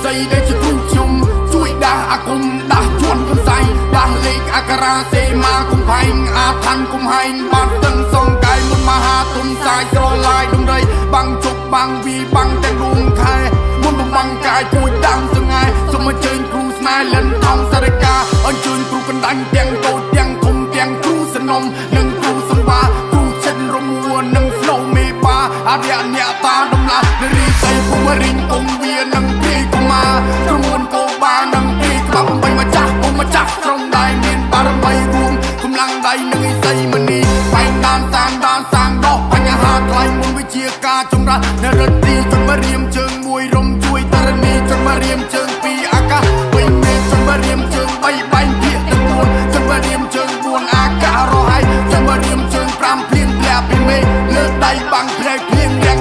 សីដែលជាគ្រូខ្ញុំជួយដាស់អាគមដាស់ជន់កំសៃដាស់លេខអក្ខរាសេមាកំផែងអាឋានកំហែងបាត់ទឹងសងកាយមុនមហាទុនសាយស្រឡាយដំរីបាំងជប់បាំងវីបាំងទាំងដួងខែមុនបំបាំងកាយពួយដាំសង្ហែសូមអញ្ជើញគ្រូស្នេហ៍លិនថងសរិកាអញ្ជើញគ្រូកណ្ដាញ់ទាំងតូចទាំងធំទាំងគ្រូសនំនិងគ្រូសម្បាគ្រូចិនរមួនិងស្នូមេបាអរិយអ្នកតាដំឡានរីសីភូមិរិញគងវានិងព្រាយកុមារក្រុមមួនកោបានិងព្រាយក្បាលបំបីម្ចាស់ពុំម្ចាស់ក្រុមដៃមានបារមីរួមកម្លាំងដៃនិងឥសីមនីបែងដានសានដានសាងដោះបញ្ហាថ្លៃមុនវិជាការចម្រាស់នរិទ្ធីជនមករៀមជើងមួយរំជួយតរនីជនមករៀមជើង